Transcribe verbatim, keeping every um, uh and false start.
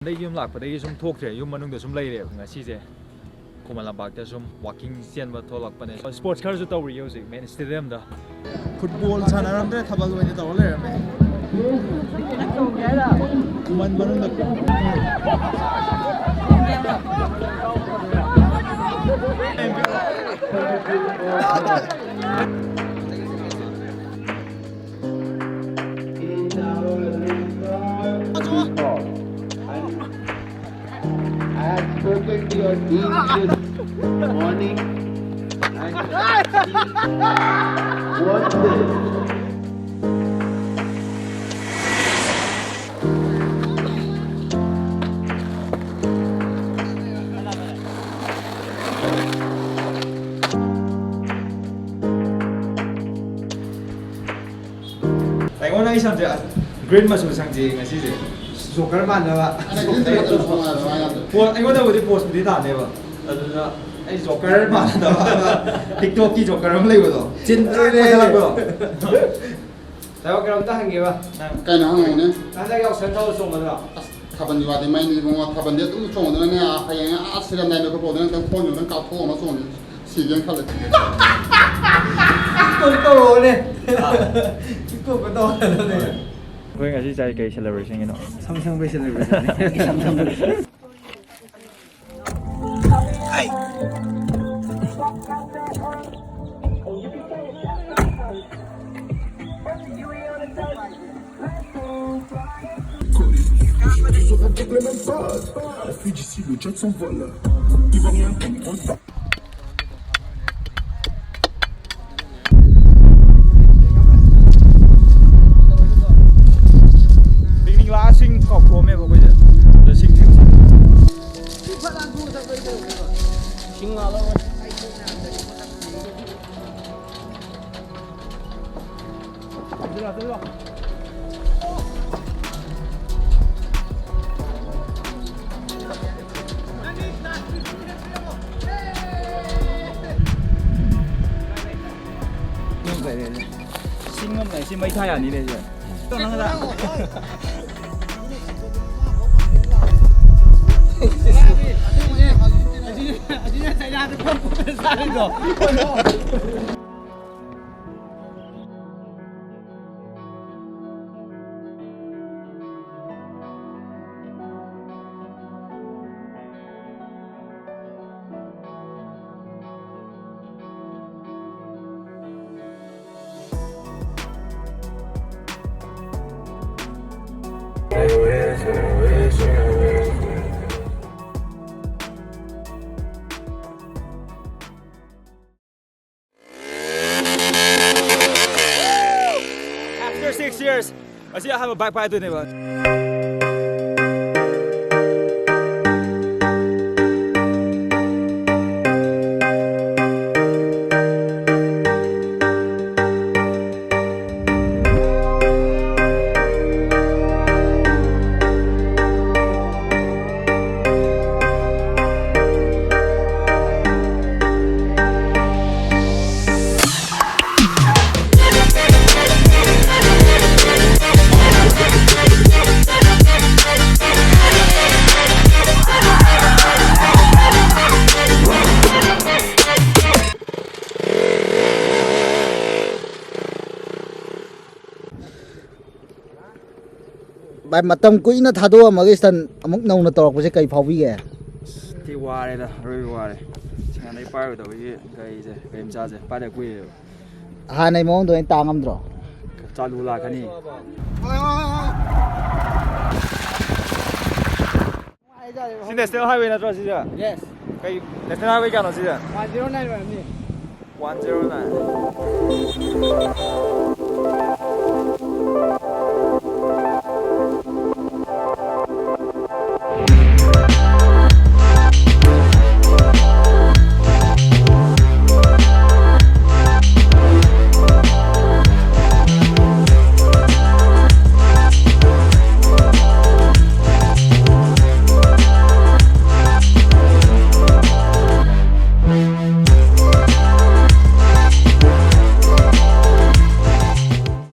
ꯑꯩ ꯌꯨꯝ ꯂꯥꯛꯄꯗꯒꯤ ꯁꯨꯝ ꯊꯣꯛꯇ꯭ꯔꯦ, ꯌꯨꯝ ꯃꯅꯨꯡꯗ ꯁꯨꯝ ꯂꯩꯔꯦꯕ꯫ ꯉꯁꯤꯁꯦ ꯈꯨꯃꯟ ꯂꯝꯄꯥꯛꯇ ꯁꯨꯝ ꯋꯥꯀꯤꯡ ꯆꯦꯟꯕ ꯊꯣꯛꯂꯛꯄꯅꯦ꯫ ꯁ꯭ꯄꯣꯔꯠꯁ ꯈꯔꯁꯨ ꯇꯧꯔꯤꯌꯦ ꯍꯧꯖꯤꯛ ꯃꯦꯟ ꯁ꯭ꯇꯦꯗꯤꯌꯝꯗ꯫ ꯐꯨꯠꯕꯣꯜ ꯁꯥꯟꯅꯔꯝꯗ꯭ꯔꯦ, ꯊꯥꯕꯜ ꯑꯣꯏꯅ ꯇꯧꯔ ꯂꯩꯔꯝꯃꯦ꯫ ꯈꯨꯃꯟ ꯃꯅꯨꯡꯗ꯫ I have spoken to your team this morning and what they ꯑꯩꯉꯣꯟꯗ ꯑꯩ ꯁꯝꯁꯦ ꯒ꯭ꯔꯤꯟ ꯃꯆꯨ ꯁꯪꯁꯦ ꯉꯁꯤꯁꯦ꯫ ꯖꯣꯀꯔ ꯃꯥꯟꯅꯕ꯫ ꯄꯣ-, ꯑꯩꯉꯣꯟꯗꯕꯨꯗꯤ ꯄꯣꯁꯄꯨꯗꯤ ꯇꯥꯅꯦꯕ, ꯑꯗꯨꯗ ꯑꯩ ꯖꯣꯀꯔ ꯃꯥꯟꯅꯗꯕ ꯑꯃ, ꯇꯤꯛꯇꯣꯛꯀꯤ ꯖꯣꯀꯔ ꯑꯃ ꯂꯩꯕꯗꯣ, ꯆꯤꯟ ꯂꯣꯏ ꯀꯣꯏꯈꯠꯂꯛꯄꯗꯣ꯫ ꯂꯥꯏꯕꯛ ꯀꯩꯅꯣꯝꯇ ꯍꯪꯒꯦꯕ ꯅꯪ꯫ ꯀꯩꯅꯣ ꯍꯪꯉꯛꯎꯅꯦ? ꯍꯟꯗꯛ ꯌꯥꯎꯁꯪ ꯊꯥꯕꯜ ꯆꯣꯡꯒꯗ꯭ꯔꯣ? ꯑꯁ, ꯊꯥꯕꯜꯒꯤ ꯋꯥꯗꯤ ꯃꯩꯅꯤ ꯏꯕꯨꯡꯉꯣ꯫ ꯊꯥꯕꯜꯗꯤ ꯑꯗꯨꯝ ꯆꯣꯡꯗꯅꯅꯦ, ꯍꯌꯦꯡ ꯑꯥ ꯁꯤꯔꯝꯗꯥꯏ ꯃꯤꯀꯨꯞ ꯐꯥꯎꯗ ꯅꯪ ꯐꯣꯟ ꯌꯣꯟꯗꯅ ꯀꯥꯞꯊꯣꯛꯑꯒ ꯆꯣꯡꯉꯤ꯫ ꯁꯤꯒꯦꯅ ꯈꯜꯂꯦ꯫ ꯇꯧꯔꯛꯑꯣꯅꯦ꯫ ꯇꯧꯔꯛꯑꯣꯅꯦ꯫ ꯑꯩꯈꯣꯏ ꯉꯁꯤ ꯆꯥꯏ ꯀꯩ celebration ꯒꯤꯅꯣ? ꯁꯝ ꯁꯪꯕꯩ celebration ꯅꯦ꯫ ꯁꯝ ꯁꯪꯕꯩ꯫ Picnic ꯂꯥꯛꯑ ꯁꯤꯡ ꯀꯥꯎꯊꯣꯛꯑꯝꯃꯦꯕ ꯑꯩꯈꯣꯏꯁꯦ꯫ ꯑꯗ ꯁꯤꯡꯁꯦ ꯁꯤꯡ ꯉꯥ ꯂꯧꯔꯣ꯫ ꯁꯤꯡ ꯑꯃ ꯂꯩ, ꯁꯤ ꯃꯩ ꯊꯥ ꯌꯥꯅꯤꯅꯦ, ꯁꯦ꯫ ꯇꯧꯅꯪꯒꯗ꯫ After six years, ꯉꯁꯤ ꯑꯍꯥꯟꯕ bike ꯄꯥꯏꯗꯣꯏꯅꯦꯕ꯫ ꯚꯥꯏ, ꯃꯇꯝ ꯀꯨꯏꯅ ꯊꯥꯗꯣꯛꯑꯝꯃꯒ ꯏꯁꯇꯟ ꯑꯃꯨꯛ ꯅꯧꯅ ꯇꯧꯔꯛꯄꯁꯦ ꯀꯩ ꯐꯥꯎꯕꯤꯒꯦ? ꯑꯁ, ꯊꯤ ꯋꯥꯔꯦꯗ, ꯑꯔꯣꯏꯕ ꯋꯥꯔꯦ꯫ ꯁꯤꯡꯉꯥꯟꯗꯩ ꯄꯥꯏꯔꯨꯗꯕꯒꯤ ꯒꯥꯔꯤꯁꯦ, ꯒꯥꯔꯤ ꯃꯆꯥꯁꯦ ꯄꯥꯏꯗ ꯀꯨꯏꯔꯦꯕ꯫ ꯍꯥꯟꯅꯩ ꯃꯑꯣꯡꯗ ꯑꯣꯏꯅ ꯇꯥ ꯉꯝꯗ꯭ꯔꯣ? ꯆꯥꯂꯨ ꯂꯥꯛꯀꯅꯤ꯫ ꯁꯤ National Highway ꯅꯠꯇ꯭ꯔꯣ ꯁꯤꯁꯦ? Yes. ꯀꯩ National Highway ꯀꯌꯥꯅꯣ ꯁꯤꯁꯦ? One zero nine ꯑꯣꯏꯔꯝꯅꯤ꯫ One zero nine꯫